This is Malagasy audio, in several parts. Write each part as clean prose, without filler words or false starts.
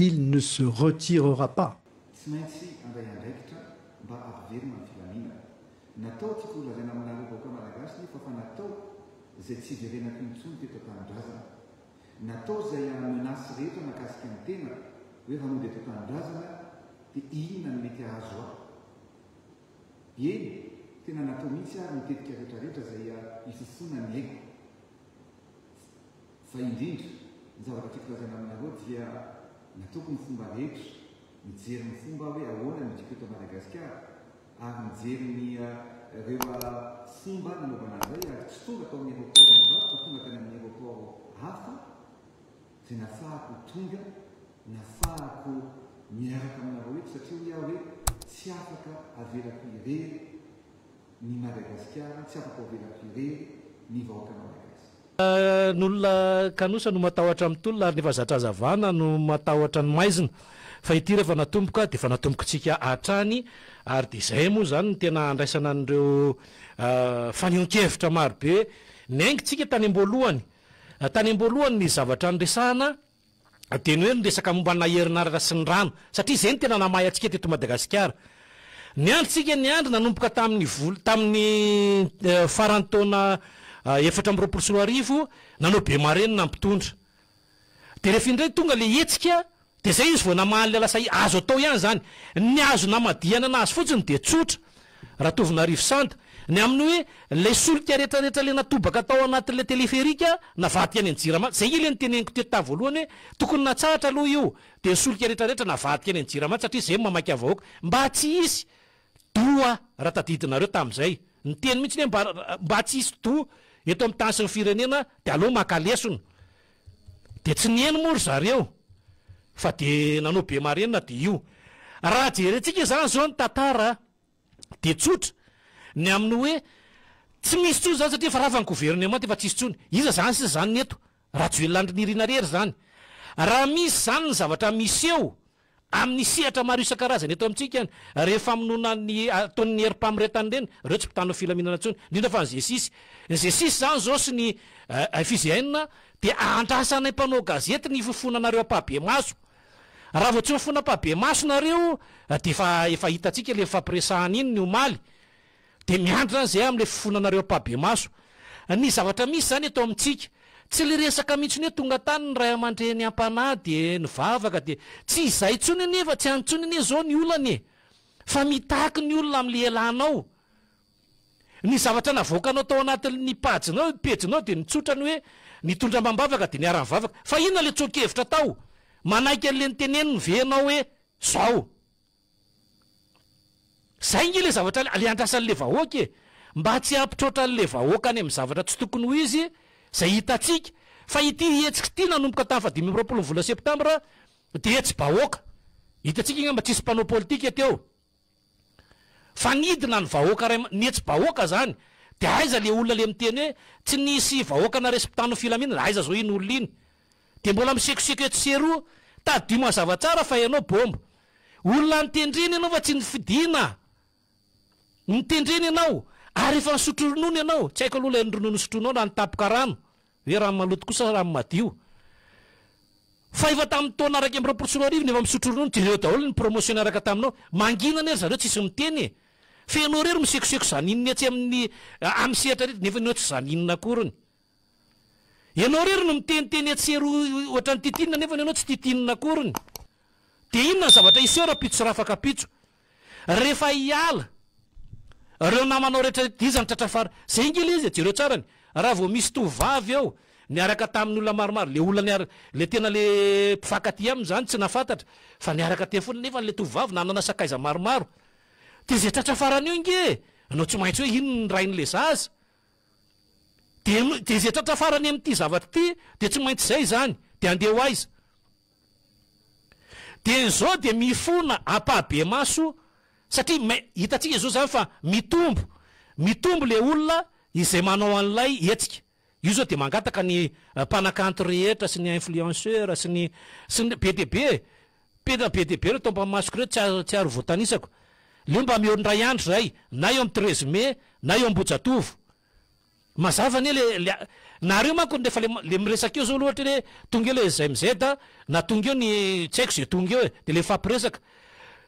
Il ne se retirera pas. Tsy maintsy handray andraikitra mba hampiverina ny filaminana. Natao tiako ho lazaina aminareo vahoaka Malagasy nefa fa natao izay tsy hiverenako intsony teto an-tanindrazana. Natao izay menace rehetra mahakasika ny tenako hoe raha mody eto an-tanindrazana dia inona no mety hahazo ahy. Eny, tena natao mihitsy ary ny tetika rehetrarehetra izay hifofoana ny aiko. Fa indrindra, ny zavatra tiako lazaina aminareo dia nataoko ny fomba rehetra, nijery ny fomba aho hoe ahoana ny hidiko eto Madagasikara, ary nijery ny ireo fomba nanaovana an'izay ary tsy tonga tao amin'ny aéroport Ivato fa tonga tany amin'ny aéroport hafa izay nafahako tonga, nafahako miaraka aminareo eto satria hoy aho hoe tsy afaka avelako irery ny Madagasikara, tsy afaka ho avelako irery ny vahoaka Malagasy. Ny olona kanosa no matahotra ny tolona ary ny efa zatra hazavana no matahotra ny maizina. Fa ity rehefa natomboka dia efa natombokintsika hatrany ary dia izay moa izany no tena andraisana an'ireo fanehoan-kevitra marobe niaingintsika tany am-boalohany. Tany am-boalohany ny zavatra niresahana dia ny hoe ny resaka momba ny herinaratra sy ny rano, satria izay no tena namahy antsika teto Madagasikara. Niandry tsika niandry nanomboka tamin'ny vol tamin'ny faran'ny taona 2024 nanao be marenina ny mpitondra. Dia rehefa indray tonga ilay hetsika dia izay izy vao namaly ilay lasa azo atao ihany izany. Ny azo namadihana anazy fotsiny dia tsotra. Ratovonarivo Sanda, ny amin'ny hoe ilay solika rehetrarehetra ilay natobaka tao anatin'ilay téléphérique navadika any amin'ny Jirama, izay ilay noteneniko teto tamin'ny voalohany hoe tokony natsahatra aloha io, dia ny solika rehetrarehetra navadika any amin'ny Jirama satria izay no mamaika vahoaka, mba tsy hisy doha raha tadidinareo tamin'izay, niteny mihitsy hoe mba mba tsy hisy doha eto amin'ny tany sy ny firenena dia aleo maka lesona, dia tsy niheno moa ry zareo fa dia nanao be marenina dia io. Raha jerentsika izany izao ny tantara dia tsotra ny amin'ny hoe tsy misy intsony izany satria efa rava ny governemanta efa tsisy intsony. Iza izany sisa izany ny eto? Rajoelina Andry Nirina irery izany. Raha misy izany ny zavatra miseho amin'ny sehatra maro isan-karazany eto amintsika, ireny famonoana ny ataon'ny herim-pamoretana ireny, ireo tsy mpitandro ny filaminana intsony, indrindra fa ny G6. Ny G6 izany izao sy ny FIGN dia andrasanay mpanao gazety ny hifofonanareo ampahibemaso. Raha vao tsy mifona ampahibemaso nareo dia efa efa hitantsika le nifampiresahana iny ny omaly. Dia miandry zany zay amle fifonanareo ampahibemaso. Ny zavatra misy zany eto amintsika, tsy le resaka mihitsy ny hoe tonga tany ny ray aman-dreny am-panahy dia nivavaka dia, tsy izay intsony anie fa tsy any intsony anie zao ny olana e! Fa mitaky ny olona amle elanao. Ny zavatra navoakanao tao anatin'ny pajinao, pejinao dia nitsotra ny hoe nitondra amam-bavaka dia niara-nivavaka. Fa inona ilay tsoa-kevitra tao? Manaiky an'ilay noteneniny ve ianao hoe zao? Zay nge ilay zavatra ilay andrasan'ilay vahoaka e! Mba tsy hampitroatra an'ilay vahoaka any amin'ny zavatra tsy tokony ho izy izay hitantsika. Fa ity hetsika ity nanomboka tamin'ny faha 25 ny volana septambra dia hetsi-bahoaka. Hitantsika angamba tsisy mpanao politika teo. Fa nidina ny vahoaka ray ny hetsi-bahoaka zany de aiza le olona le miteny hoe tsy nisy vahoaka naresy mpitandro ny filaminana aiza zao iny olona iny de mbola misekoseko etsy sy eroa tadidio mazava tsara fa ianao bomba olona nitendrena ianao fa tsy nifidina nitendrena ianao ary efa nisotro ronono ianao tsy haiko aloha ilay ronono sotroinao na nitapoka rano Hoe rano maloto kosa sa rano madio? Fa efa tamin'ny taona 2021 no efa misotro ronono, jereo daholo ny promotion niaraka taminao. Mangina anie ry zareo tsisy miteny e! Fa ianao irery misekoseko zaninona etsy amin'ny amin'ny sehatra rehetra nefa ianao tsy zaninona akoriny. Ianao irery no miteniteny etsy sy eroa ohatran'ny titinina nefa ianao tsy titinina akoriny. Dia inona ny zavatra hiseho rahampitso sy rahafakampitso? Rehefa hiala reo namanao rehetra rehetra iza no tratra fara? Zay nge le izy e, jereo tsara ny raha vao misy tovovavy eo niaraka tamin'ny olona maromaro, le olona niara le tena le mpifankatia aminy zany tsy nahafantatra fa niaraka teo foana nefa le tovovavy nanana sakaiza maromaro de zay tratra farany eo nge no tsy maintsy hoe iny ny rain'le zaza de de zay tratra farany amin'ity zavatra ity de tsy maintsy zay zany de andeha ho aiza? Dia izao dia mifona ampahibemaso satria mai hitantsika izao izany fa mitombo, mitombo ilay olona izay manao an'ilay hetsika. Io izao dia mangataka ny mpanakanto rehetra sy ny influenceur sy ny sy ny be dia be e! Tena be dia be ireo tao am-pamasoko ireo tsy ary tsy ary voatanisako. Leo mba mihaona indray andro izahay na eo amin'ny 13 mai na eo Ambohijatovo. Mazava anie le le Nareo manko rehefa le le miresaka eo zao aloha ohatra hoe tonga eo le ZMZ na tonga eo ny tsy haiko ze tonga eo e, de le mifampiresaka.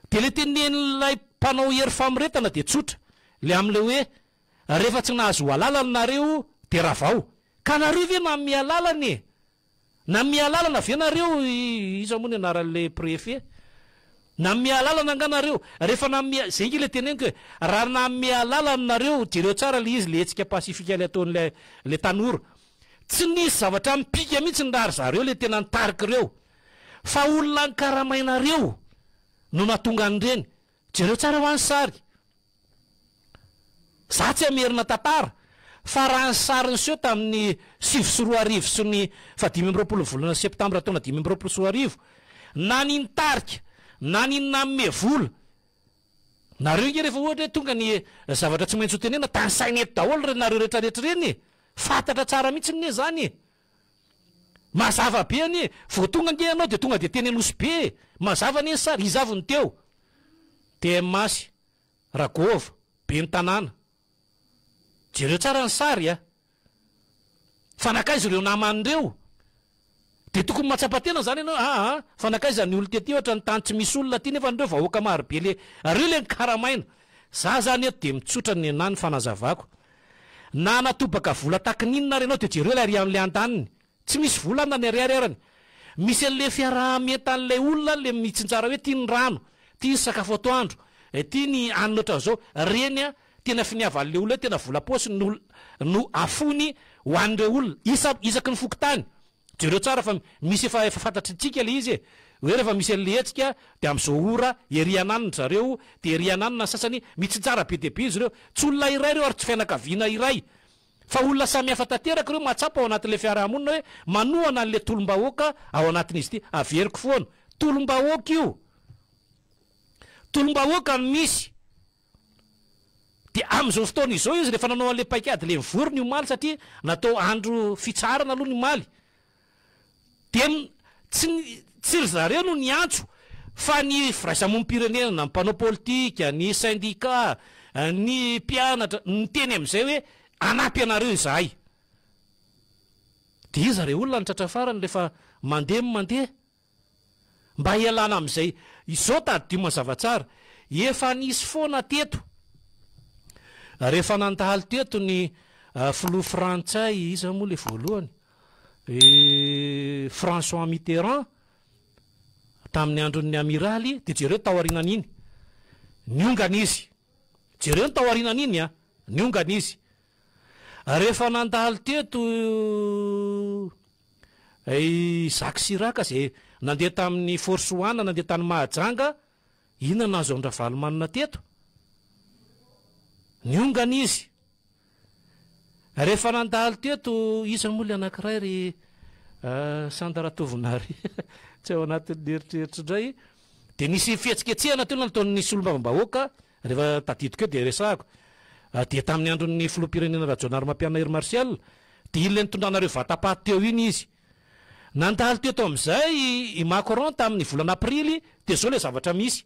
De le tenenin'ilay mpanao hery famoretana de tsotra, le amle hoe rehefa tsy nahazo alalana nareo de ravao. Ka nareo ve manome alalana e? Nanome alalana ve nareo iza moa ny anaran'ilay préfet? Nanome alalana angaha nareo? Rehefa nanome, zay nge le teneniko e, raha nanome alalana nareo, jereo tsara le izy, le hetsika pacifique le ataon'ilay le tanora, tsy nisy zavatra mipika mihitsy raha ry zareo le tena nitarika ireo, fa olona nikaramainareo no nahatonga an'ireny, Jereo tsara hoa ny sary. Za tsy hamerina tantara fa raha ny sary niseho tamin'ny 2009 sy ny faha 25 ny volana septambra taona 2025, na ny nitarika na ny nanome vola, nareo nge rehefa ohatra hoe tonga ny zavatra tsy maintsy ho tenenina, tanisaina eto daholo re nareo retraretra ireny e! Fantatra tsara mihitsy ne zany e! Mazava be anie, vao tonga ange ianao dia tonga dia teny Anosibe e! Mazava anie ny sary, iza avy no teo? DM Masy, Ragôva, ben'ny tanàna. Jereo tsara ny sary a! Fa nankaiza ireo namany ireo? Dia tokony mahatsapa tena izany ianao, aa, fa nankaiza ny olona tety ohatra ny tany tsy misy olona aty nefa ireo vahoaka maro be le, ireo le nikaramaina. Za zany eto dia mitsotra ny anah ny fanazavako. Na hanatobaka vola takin'inona ary ianao dia jereo ilay ary amin'ilay andaniny. Tsy misy vola na ny ariary arany. Misy an'ilay fiaraha-mientan'ilay olona ilay mitsinjara hoe ity ny rano, ity ny sakafo atoandro, ity ny hanina ohatran'izao. Ireny an, tena finiavan'ilay olona hoe tena vola paosy no no afoiny ho an'ireo olona. Isa isaky ny fokontany. Jereo tsara fa misy efa efa fantatritsika ilay izy e! Hoe rehefa misy an'ilay hetsika dia amin'izao ora ery ananona ry zareo dia ery ananona ny sasany, mitsinjara be dia be izy ireo. Tsy olona iray ireo ary tsy fianakaviana iray fa olona samihafa tanteraka ireo mahatsapa ao anatin'ilay fiarahamonina hoe manohana an'ilay tolom-bahoaka ao anatin'izy ity. Averiko foana, tolom-bahoaka io! Tolom-bahoaka no misy. Dia amin'izao fotoana izao izy rehefa nanao an'ilay paikady ilay nivory ny omaly satria natao andro fitsaharana aloha ny omaly dia tsy tsy ry zareo no niantso fa ny firaisamonim-pirenena, ny mpanao politika, ny sendika, ny mpianatra niteny amin'izay hoe hanampy anareo izahay. Dia iza re olona no tratra farany rehefa mandeha ny mandeha? Mba hialana amin'izay. Izao tadidio mazava tsara, efa nisy foana teto, rehefa nandalo teto ny filoha frantsay, iza moa ilay voalohany? François Mitterrand, tamin'ny andron'ny amiraly, dia jereo tao aorianan'iny, niongana izy. Jereo ny tao aorianan'iny an, niongana izy. Rehefa nandalo teto I Jacques Chirac izay nandeha tamin'ny Force One nandeha tany Mahajanga, inona no nahazo an-dRavalomanana teto? Niongana izy. Rehefa nandalo teto, iza moa ilay anankiray ry Sanda Ratovonary, tsy ao anatin'ny eritreritro indray, dia nisy fihetsiketsehana teo nataon'ny solombavambahoaka, rehefa tadidiko eo dia resahako, dia tamin'ny andron'ny filoham-pirenena Rajaonarimampianina Hery Martial, Dia iny ilay nitondranareo vata-paty teo iny izy. Nandalo teto amin'izay i Macron tamin'ny volana aprily dia izao ilay zavatra misy.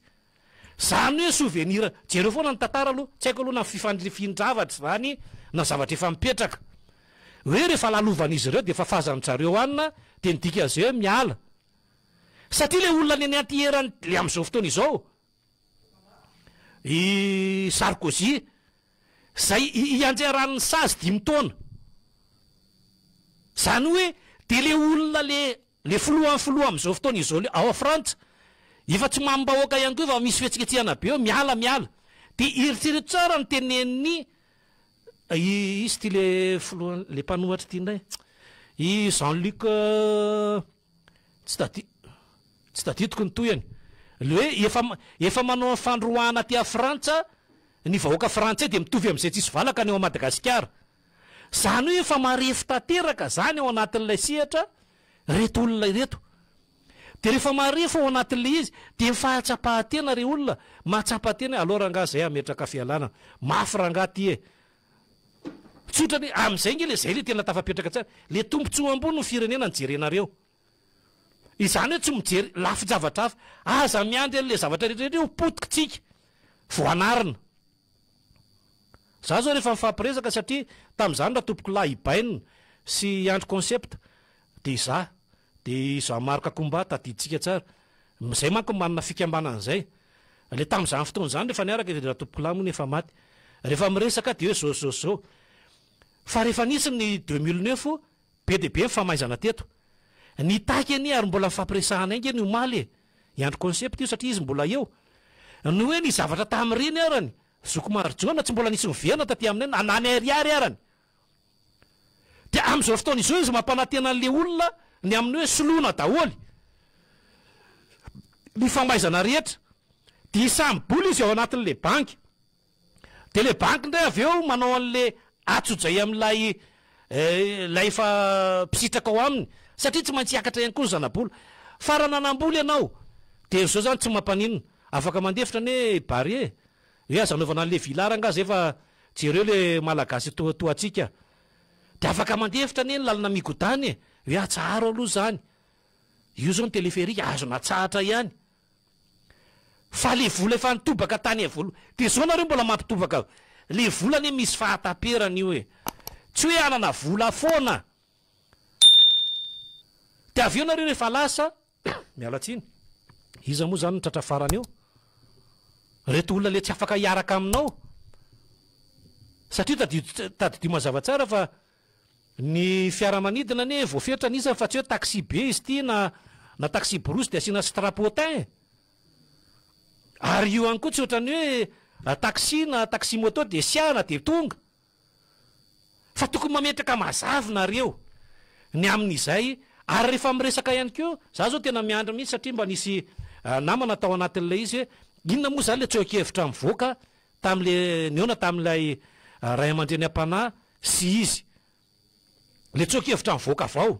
Izany hoe souvenir, jereo foana ny tantara aloha, tsy haiko aloha na fifanindrifian-javatra izany na zavatra efa mipetraka. Hoe rehefa lalovan'izy ireo dia fafazan-dry zareo hanina dia ny dikan'izay hoe miala. Satria ilay olona ny anti-erany ilay amin'izao fotoana izao, i Sarkozy, Izay hianjeran'ny sazy dimy taona. Izany hoe dia le olona le le filohan'ny filoha amin'izao fotoana izao le ao Frantsa efa tsy mamim-bahoaka ihany koa fa misy fihetsiketsehana be eo miala miala. Dia eritrereto tsara ny tenenin'i i izy ity le filoha le mpanohatra ity indray i Jean Luc Tsy tadi tsy tadidiko ny tohiny. Le hoe efa efa manao ny fandroahana aty a Frantsa ny vahoaka frantsay dia mitovy amin'izay tsisy valaka ny ao Madagasikara. Zany hoe efa marefo tanteraka zany ao anatin'ilay sehatra reto olona ireto. Dia rehefa marefo ao anatin'ilay izy dia ny fahatsapahan-tena re olona mahatsapa tena hoe aleo rangaha zay hametraka fialana. Mafy rangaha ty e. Tsotra ny, amin'izay nge le zay le tena tafapetraka tsara. Le tombotsoa ambony ny firenena no jerenareo. Izany hoe tsy mijery lafin-javatra hafa. Aza miandry an'le zavatra rehetra rehetra hoe ho potika tsika vao hanarina. Za zao rehefa mifampiresaka satria tamin'izany Ratompokolahy Baina. sy i Andry Concept, dia izaho, dia i Jean Marc Koumba, tadidintsika tsara. Izay manko manana fikambanana izay. Ilay tamin'izany fotoana izany rehefa niaraka i Ratompokolahy moa efa maty. Rehefa miresaka dia hoe zao zao zao. Fa rehefa nisy ny 2009, be dia be ny famaizana teto. Nitaky anie ary mbola nifampiresahana ainga ny omaly e! I Andry Concept io satria izy mbola eo. Ny hoe ny zavatra tamin'ireny arany, zoky Marijaona tsy mbola nisy niverina taty aminay na na ny ariary arany. Dia amin'izao fotoana izao izy mampanantena an'ilay olona ny amin'ny hoe soloina daholo ny famaizana rehetra. Dia samy bola izy ao anatin'ilay banky. Dia ilay banky indray avy eo manao an'ilay atsojay amin'ilay ilay efa mpisitraka ao aminy satria tsy maintsy hiakatra ihany koa ny zanabola. Fa raha nanambola ianao dia izao izany tsy mampaninona. Afaka mandefitra anie i Bary e. Hoe aza anaovana an'ilay villa rangaha zay fa jereo le malagasy toa toa antsika. Dia afaka mandefitra anie ny lalana migodàna e. Hoe atsaharo aloha izany. Io izao ny téléphérique azo natsahatra ihany. Fa le vola efa nitobaka tany avolo de zao nareo mbola mampitobaka le vola anie misy fahataperana io e! Tsy hoe hanana vola foana de avy eo nareo rehefa lasa miala tsiny iza moa zany no tratra farany eo? Reto olona le tsy afaka hiaraka aminao satria tadidio tadidio mazava tsara fa Ny fiaramanidina anie voafetra ny isany fa tsy hoe taxi be izy ity na na taxi brousse dia asiana strapotin e! Ary io ihany koa tsy ohatran'ny hoe taxi na taxi moto dia siahana dia tonga. Fa tokony mametraka mazava nareo ny amin'izay ary rehefa miresaka ihany koa, za zao tena miandry mihitsy satria mba nisy namana tao anatin'ilay izy hoe inona moa zany le tsoa-kevitra mivoaka tamin'le nihaona tamin'ilay ray aman-dreny am-panahy sy izy. Le tsoa-kevitra nivoaka avy ao.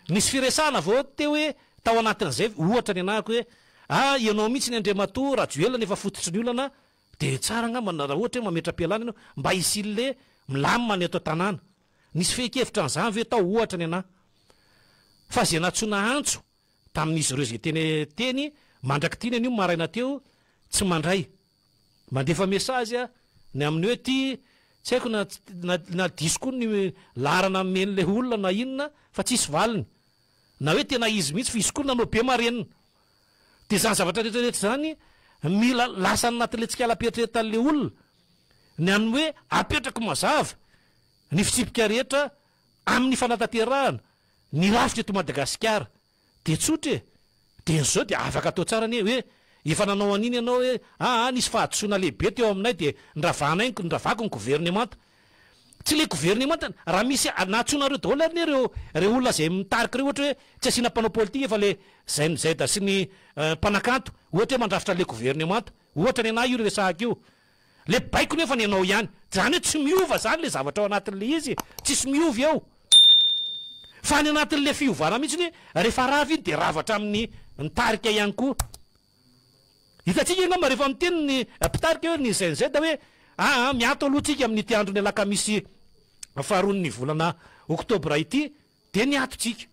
Nisy firesahana avy ao teo hoe tao anatin'izay ohatra ny anahako hoe ah ianao mihitsy ny Andriamatoa Rajoelina no efa fototry ny olana dia tsara angamba raha ohatra hoe mametra-pialana ianao mba hisian'le milamina ny eto an-tanàna. Nisy fehin-kevitra an'izany ve tao ohatra ny anah. Fa izay nantsoina antso tamin'izy ireo izay teny teny mandrak'ity ny anio maraina teo tsy mandray. Mandefa message aho ny amin'ny hoe ty tsy haiko na na diso koa ny laharana nomen'ilay olona na inona fa tsisy valiny. Na hoe tena izy mihitsy fa izy koa nanao be marenina. Dia izany zavatra rehetra rehetra izany mila lasa any anatin'ilay tsikalam-pieritreretan'ilay olona ny amin'ny hoe apetrako mazava ny fitsipika rehetra amin'ny fanatanterahana ny rafitra eto Madagasikara. Dia tsotra e! Dia ny zao dia afaka atao tsara anie hoe efa nanao an'iny ianao hoe aa nisy fahadisoana lehibe teo aminay dia ndravanay ny ndravako ny governemanta. Tsy ilay governemanta, raha misy nantsoinareo daholo ary anie ireo ireo olona izay mitarika ireo ohatra hoe tsy asiana mpanao politika fa ilay ZNZ sy ny mpanakanto ohatra hoe mandrafitra an'ilay governemanta. Ohatra ny anah io resahako io. Le baiko nefa ny anao ihany. Zany hoe tsy miova zany le zavatra ao anatin'le izy e. Tsisy miova eo. Fa any anatin'le fiovana mihitsy hoe rehefa rava iny dia rava hatramin'ny nitarika ihany koa. Hitantsika angamba rehefa miteny ny mpitarika hoe ny ZNZ hoe aa miato aloha tsika amin'ity andron'ny alakamisy faharoan'ny volana oktobra ity dia niato tsika.